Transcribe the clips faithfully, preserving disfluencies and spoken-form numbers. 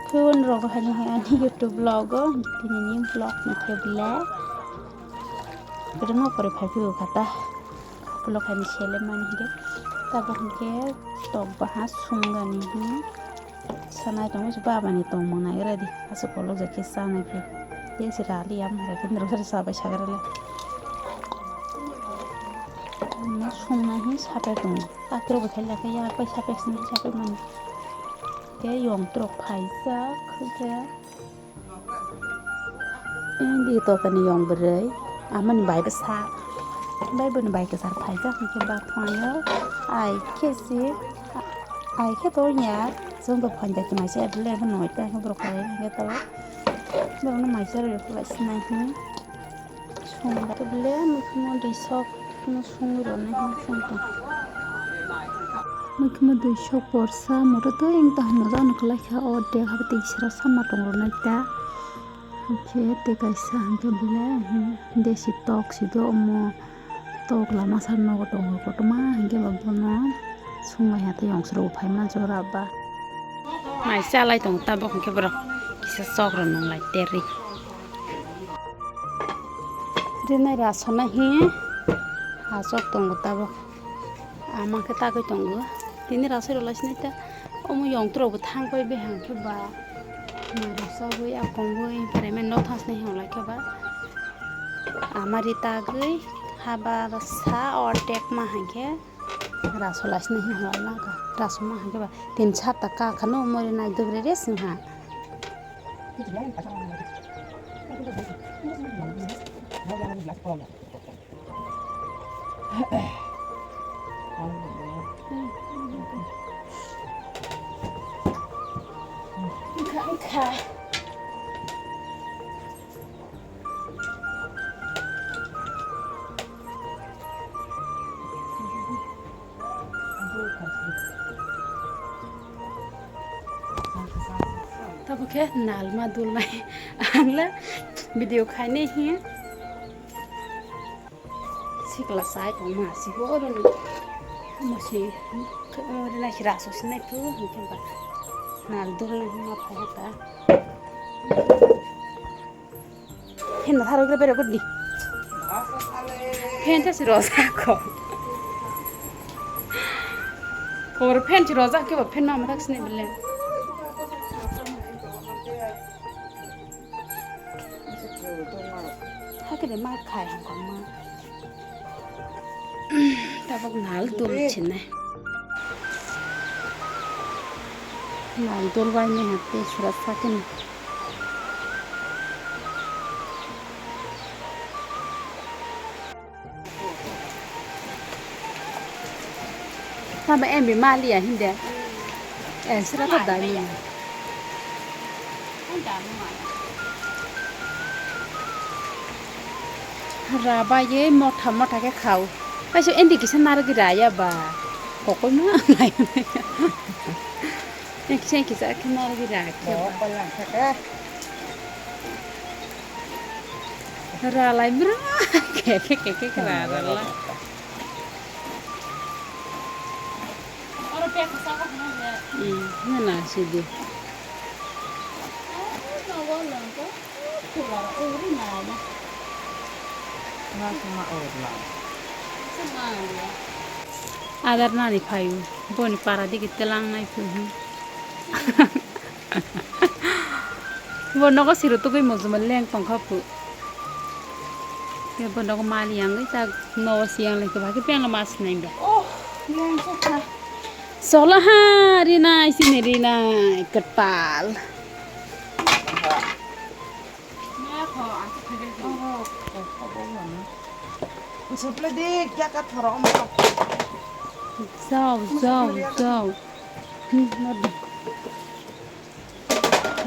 Phone rok hai ni ani YouTube vlog o, tini ni vlog ni khe belai. Kwbangma pore phai phuru kha ta. Vlog hai ni sele mani hwnkhe tabuk hwnkhe tok baha sungani hi. Sanai tongo se baba ni tongmung nai gra di. Aswk kolok jai khe chanai khe. Tei se rali ya mora khe nrw sari sabai sagra le. Sungna hi sapai tongo. Patro bo khe lakhe ya pai sapai sini sapai mani. Tei yong trok phaijak khe. Indi tokani yong bwrwi, amoni bai bwsa, bai boni bai kwchar phaijak, hwnkhe ba phango, ai khe si, ai khe to wngya, chwng to phan jai tongnaisa, adle khe noita khe borok khlai, hwnkhe to borokno maisa rw rw sinai hwnwi song khe bele, mukhumo dui sok. Songwi rwnai hwnwi song tong. Mui kheno dui sok porsa, moto tei wng tong hwnwi jano kwlai kha, o dek habo tei sra sama tong rwnai ta. Hwnkhe tei kaisa hwnkhe belai desi tok si do omo tok lama sar nogo tongo kotorma hwnkhe ba bono songwi ha tei yong sro bo phaima jora ba. Mai chalai tongo tabuk hwnkhe borok kisa sok rw nang lai terwi. Rinai rasonai hi hasok tongo tabuk. Ama khe tagwi tongo. Tini rasoi rwlai sinai ta. Omo yongtrok bo thang pai bihang khe ba. Maro sagwi akongwi phaimani nok thang sinai hinlai khe ba. Ama ri tagwi haba sa ordek ma hai khe. Raso laisini hinwi hwnwi nangkha. Raso ma hwnkhe ba tin sat ta ka khano mori nai dugre re singha. Wngkha, wngkha. Tabo khe nalma dulnai. Ang le video khainai hiya. Sikla sai tongma sibo oroni. Masi oroni sira so sinai tu hingke ba. Nal dulnai ma phai ta. Phen no tharo gre bere gudi. Phen ta si rosa ko. Kor phen si rosa ke ba phen no amrak sini bele. Hakhe de ma khai hangkong ma. Tabuk nal dul chinai. Nal dul bai ne hapte sura sakin. Tama embi maliya hinde. Eh, sira ta dai maliya. Rabai ye motha motha khe khao. Kaisa endi kisa narwgwi raya ba. Kokoi ma nai. Ekisa ekisa khe narwgwi raya khe ba. Ralai bra. Khe khe khe khe ra rala. Hmm, na na sidi. Adar nani phaio, boni para digi telang nai phaio. Bo nogo siro tugui mojuma leng tongkha phu. Bo nogo mali yang ta nogo siyang leng khe bhagi peng mas nai ba. Oh, leng sokha. Sola ha rinai sini rinai kwtal. Jao, jao, jao. Hmm, nadi.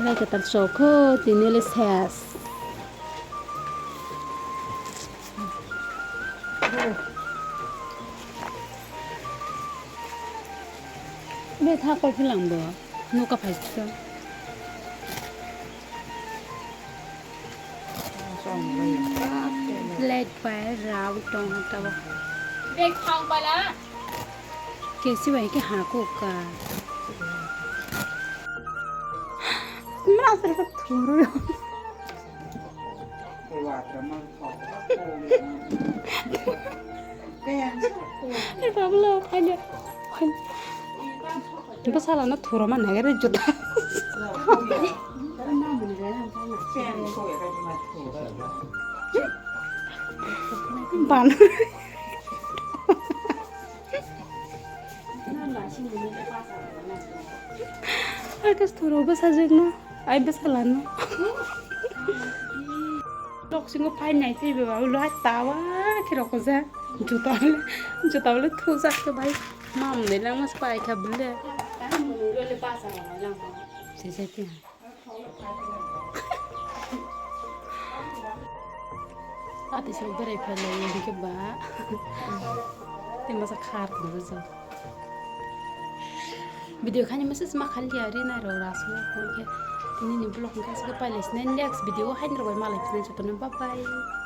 Lai katal sokho, tini le ses. Be tha koi philang bo. Nuka phai sa. Plate bai rao tong tabo. Beng thang pala. Kesi bai ke ha ko ka. Asal ka thuru. Babla, kanya. Bwsala no thuro ma nagari juta. Ban. Akas thuro bwsajwk no. Ai bwsala no. Tok singo phai nai phai ba ulo hai tawa khe rokojak. Juta le, juta le thujak khe bai. Mam de lang mas pai kha bile. Sejak ya. Ati sini berai phalai yang ke ba. Te masa khar ko jo. Video khani message ma khali ari na ro rasu ko ke. Nini vlog ka se pailai sini next video hain ro bai malai sini jotono bye bye.